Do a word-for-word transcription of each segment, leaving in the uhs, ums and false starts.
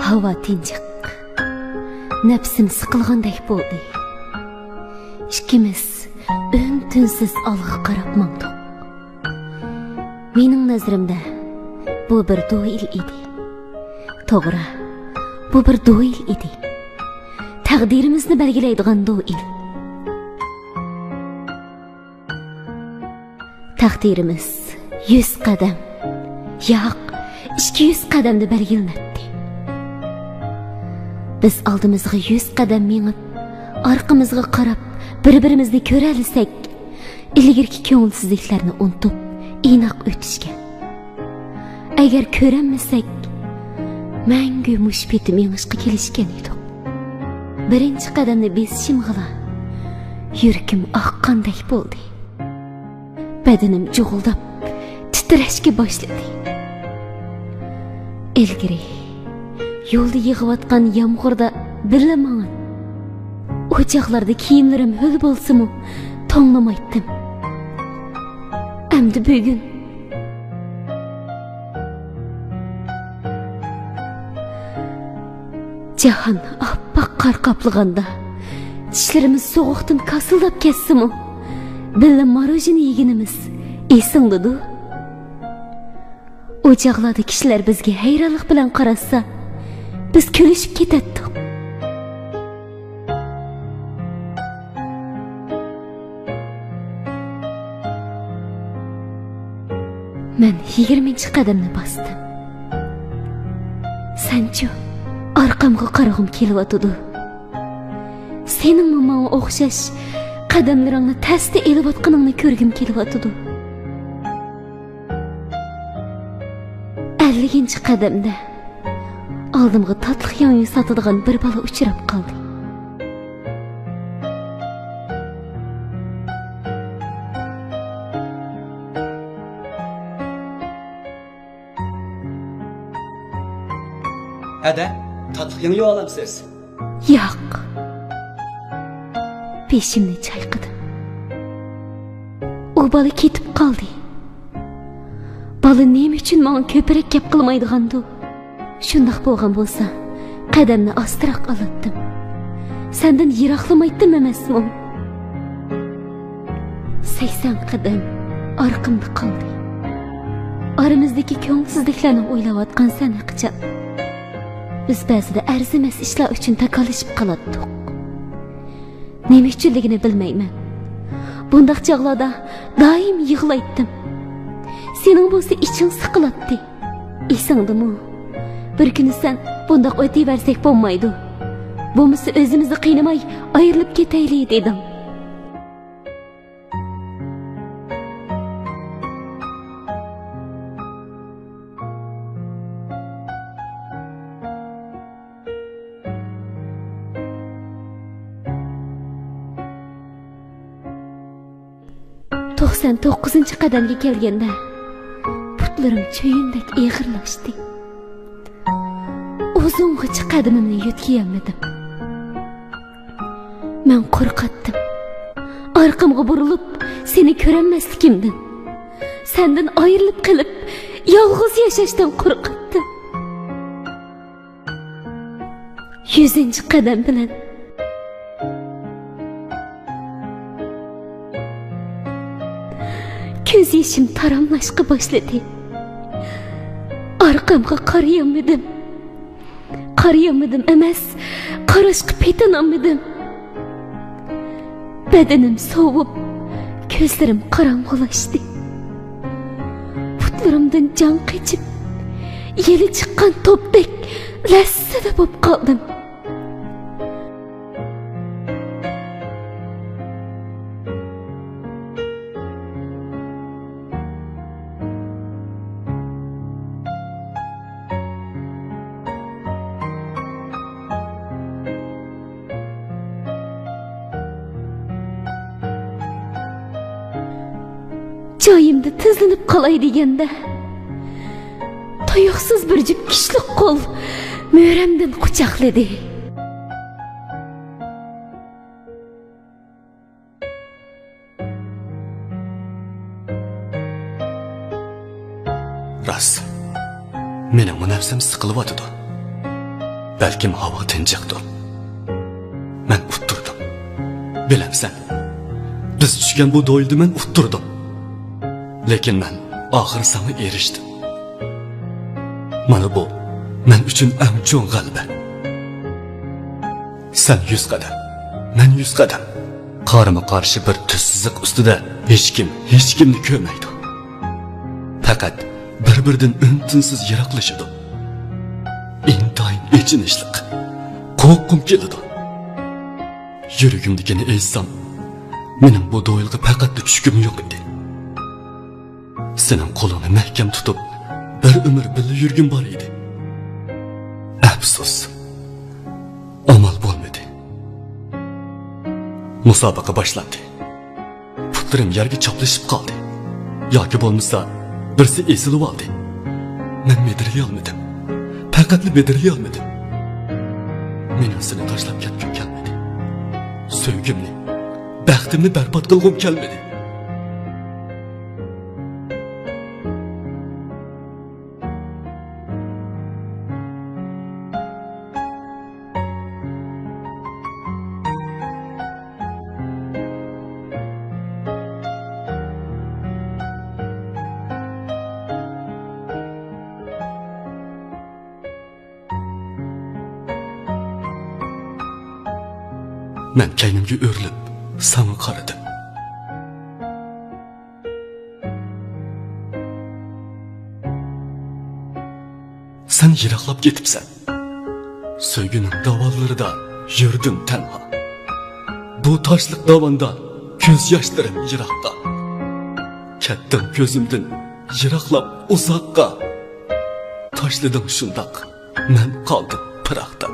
ھاۋا تىنچىق. نەپسىم سىقىلغاندەك بولدى. ئىككىمىز ئۈن-تىنسىز ئالغا قاراپ ماڭدۇق. مېنىڭ نەزىرىمدە بۇ بىر دوئىل ئىدى. توغرا، بۇ بىر دوئىل ئىدى. تەقدىرىمىزنى بەلگىلەيدىغان دوئىل. تەقدىرىمىز يۈز قەدەم، ياق، ئىككى يۈز قەدەمدە بەلگىلىنەتتى. بىز ئالدىمىزغا يۈز قەدەم مېڭىپ، ئارقىمىزغا قاراپ، بىر-بىرىمىزنى كۆرەلىسەك، ئىلگىرىكى كۆڭۈلسىزلىكلەرنى ئۇنتۇپ، ئىناق ئۆتۈشكەن. ئەگەر كۆرەلمىسەك، مەڭگۈ مۇشۇ پېتى مېڭىشقا كېلىشكەن ئىدۇق. بىرىنچى قەدەمنى بېسىشىمغىلا يۈرىكىم ئاققاندەك بولدى. بەدىنىم جۇغۇلداپ تىترەشكە باشلىدى. ئىلگىرى يولدا يېغىۋاتقان يامغۇردا بىللە ماڭىن. ئۇ چاغلاردا كىيىملىرىم ھۆل بولسىمۇ، توڭلىمايتتىم. ئەمدى بۈگۈن جاھان ئاپئاق قار قاپلىغاندا، چىشلىرىمىز سوغۇقتىن كاسىلداپ كەتسىمۇ، بىللە ماروژنى يېگىنىمىز ئېسىڭدىدۇ؟ ئۇ چاغلاردا كىشىلەر بىزگە ھەيرانلىق بىلەن قاراشسا، بىز كۈلۈشۈپ كېتەتتۇق. مەن يىگىرمىنچى قەدەمنى باستىم. سەنچۇ؟ ئارقامغا قارىغۇم كېلىۋاتىدۇ. سېنىڭمۇ ماڭا ئوخشاش قەدەملىرىڭنى تەستە ئېلىۋاتقىنىڭنى كۆرگۈم كېلىۋاتىدۇ. ئەللىكىنچى قەدەمدە ئالدىمغا تاتلىق ياڭيۇ ساتىدىغان بىر بالا ئۇچراپ قالدى. ھەدە، تاتلىق ياڭيۇ ئالامسىز؟ ياق. بېشىمنى چايقىدىم. ئۇ بالا كېتىپ قالدى. بالا نېمە ئۈچۈن ماڭا كۆپرەك گەپ قىلمايدىغاندۇ؟ شۇنداق بولغان بولسا، قەدەمنى ئاستىراق ئالاتتىم. سەندىن يىراقلىمايتتىم ئەمەسمۇ؟ سەكسەن قەدەم ئارقىمدا قالدى. ئارىمىزدىكى كۆڭۈلسىزلىكلەرنى ئويلاۋاتقانسەن ھېلىقىچە. بىز بەزىدە ئەرزىمەس ئىشلار ئۈچۈن تاكاللىشىپ قالاتتۇق. نېمە ئۈچۈنلۈكىنى بىلمەيمەن. بۇنداق چاغلاردا دائىم يىغلايتتىم. سېنىڭ بولسا ئىچىڭ سىقىلاتتى. ئېسىڭدىمۇ؟ بىر كۈنى سەن «بۇنداق ئۆتۈۋەرسەك بولمايدۇ. بولمىسا ئۆزىمىزنى قىينىماي ئايرىلىپ كېتەيلى» دېدىڭ. توقسان توققۇزىنچى قەدەمگە كەلگەندە، پۇتلىرىم چۆيۈندەك ئېغىرلاشتى. ئۇزۇنغىچە قەدىمىمنى يۆتكىيەلمىدىم. مەن قورقاتتىم. ئارقامغا بۇرۇلۇپ، سېنى كۆرەلمەسلىكىمدىن، سەندىن ئايرىلىپ قېلىپ، يالغۇز ياشاشتىن قورقاتتىم. يۈزىنچى قەدەم بىلەن كۆز يېشىم تاراملاشقا باشلىدى. ئارقامغا قارىيالمىدىم. قارىيالمىدىم ئەمەس، قاراشقا پېتىنالمىدىم. بەدىنىم سوۋۇپ، كۆزلىرىم قاراڭغۇلاشتى. پۇتلىرىمدىن جان قېچىپ، يېلى چىققان توپتەك لەسسىدە بولۇپ قالدىم. جايىمدا تىزلىنىپ قالاي دېگەندە، تۇيۇقسىز بىر جۈپ كۈچلۈك قول مۈرەمدىن قۇچاقلىدى. راست. مېنىڭمۇ نەپسىم سىقىلىۋاتىدۇ. بەلكىم ھاۋا تىنچىقتۇ. مەن ئۇتتۇردۇم. بىلەمسەن، بىز چۈشكەن بۇ دويلىدا مەن ئۇتتۇردۇم. لېكىن مەن ئاخىرى ساڭا ئېرىشتىم. مانا بۇ مەن ئۈچۈن ئەڭ چوڭ غەلىبە. سەن يۈز قەدەم، مەن يۈز قەدەم. قارىمۇ قارشى بىر تۈز سىزىق ئۈستىدە ھېچكىم ھېچكىمنى كۆرمەيدۇ. پەقەت بىر-بىرىدىن ئۈن-تىنسىز يىراقلىشىدۇ. ئىنتايىن ئېچىنىشلىق، قورققۇم كېلىدۇ. يۈرىكىمدىكىنى ئېيتسام، مېنىڭ بۇ دويلىغا پەقەتلا چۈشكۈم يوق ئىدى. سېنىڭ قولۇڭنى مەھكەم تۇتۇپ، بىر ئۆمۈر بىللە يۈرگۈم بار ئىدى. ئەپسۇس، ئامال بولمىدى. مۇسابىقە باشلاندى. پۇتلىرىم يەرگە چاپلىشىپ قالدى. ياكى بولمىسا، بىرسى ئېسىلىۋالدى. مەن مىدىرلىيالمىدىم. پەقەتلا مىدىرلىيالمىدىم. مېنىڭ سېنى تاشلاپ كەتكۈم كەلمىدى. سۆيگۈمنى، بەختىمنى بەربات قىلغۇم كەلمىدى. مەن كەينىمگە ئۆرۈلۈپ، ساڭا قارىدىم. سەن يىراقلاپ كېتىپسەن. سۆيگۈنىڭ داۋانلىرىدا يۈردۈم تەنھا. بۇ تاشلىق داۋاندا كۆز ياشلىرىم يىراققا. كەتتىڭ كۆزۈمدىن يىراقلاپ ئۇزاققا. تاشلىدىڭ شۇنداق، مەن قالدىم پىراقتا.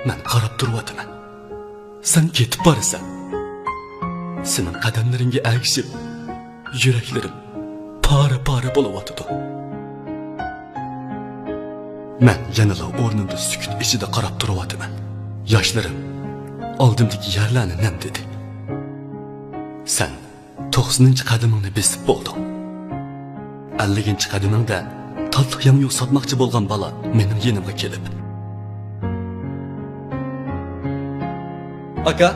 مەن قاراپ تۇرۇۋاتىمەن. سەن كېتىپ بارىسەن. سېنىڭ قەدەملىرىڭگە ئەگىشىپ، يۈرەكلىرىم پارە-پارە بولۇۋاتىدۇ. مەن يەنىلا ئورنۇمدا سۈكۈت ئىچىدە قاراپ تۇرۇۋاتىمەن. ياشلىرىم ئالدىمدىكى يەرلەرنى نەمدىدى. سەن توقسىنىنچى قەدىمىڭنى بېسىپ بولدۇڭ. ئەللىكىنچى قەدىمىڭدە تاتلىق ياڭيۇ ساتماقچى بولغان بالا مېنىڭ يېنىمغا كېلىپ، «ئاكا،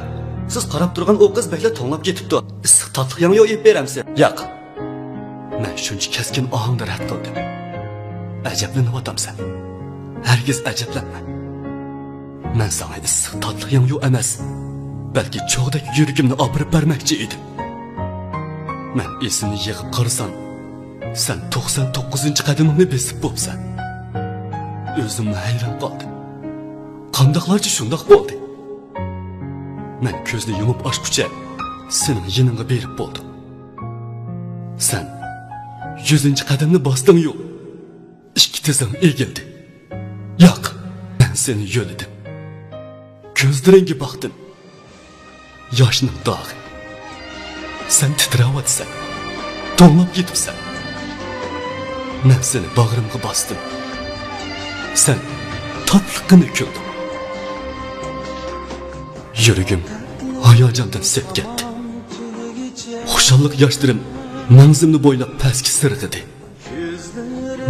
سىز قاراپ تۇرغان ئۇ قىز بەكلا توڭلاپ كېتىپتۇ. ئىسسىق تاتلىق ياڭيۇ ئېلىپ بېرەمسىز؟» «ياق.» مەن شۇنچە كەسكىن ئاھاڭدا رەت قىلدىم. «ئەجەبلىنىۋاتامسەن؟» «ھەرگىز ئەجەبلەنمە. مەن ساڭا ئىسسىق تاتلىق ياڭيۇ ئەمەس، بەلكى چوغدەك يۈرىكىمنى ئاپىرىپ بەرمەكچى ئىدىم.» مەن ئېسىمنى يىغىپ قارىسام، سەن توقسان توققۇزىنچى قەدىمىڭنى بېسىپ بوپسەن. ئۆزۈممۇ ھەيران قالدىم. قانداقلارچە شۇنداق بولدى؟ مەن كۆزنى يۇمۇپ ئاچقۇچە سېنىڭ يېنىڭغا بېرىپ بولدۇم. سەن يۈزىنچى قەدەمنى باستىڭ-يۇ، ئىككى تىزىڭ ئېگىلدى. ياق، مەن سېنى يۆلىدىم. كۆزلىرىڭگە باقتىم. ياشنىڭ داغى. سەن تىترەۋاتىسەن. توڭلاپ كېتىپسەن. مەن سېنى باغرىمغا باستىم. سەن تاتلىققىنە كۈلدۈڭ. يۈرىكىم ھاياجاندىن سېلىپ كەتتى. خۇشاللىق ياشلىرىم مەڭزىمنى بويلاپ پەسكە سىرغىدى.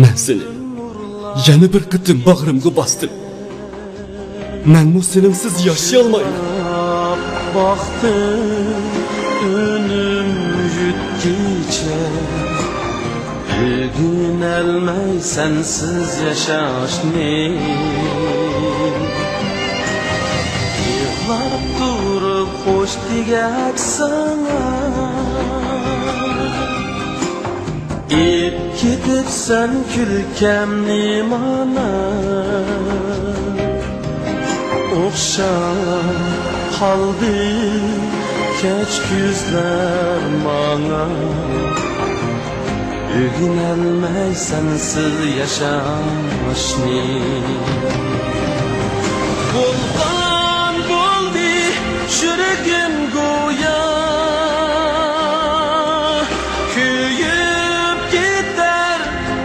مەن سېنى يەنە بىر قېتىم باغرىمغا باستىم. مەنمۇ سېنىڭسىز ياشىيالمايمەن. باقتىم ئۈنۈم يۈتكىچە، ئۆگىنەلمەي سەنسىز ياشاشنى. يىغلاپ تۇرۇپ خوش دېگەچ ساڭا، ئېلىپ كېتىپسەن كۈلكەمنى مانا. ئوخشاپ قالدى كەچ كۈزلەر ماڭا، ئۆگىنەلمەي سەنسىز ياشاشنى. بولغان بولدى يۈرىكىم گويا، كۆيۈپ كېتەر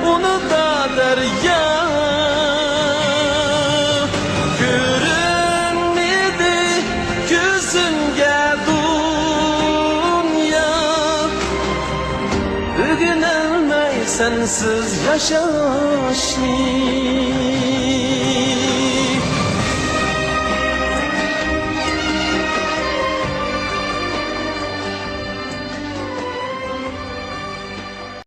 ئۇندا دەريا. كۆرۈنمىدى كۆزۈمگە دۇنيا، ئۆگىنەلمەي سەنسىز ياشاشنى.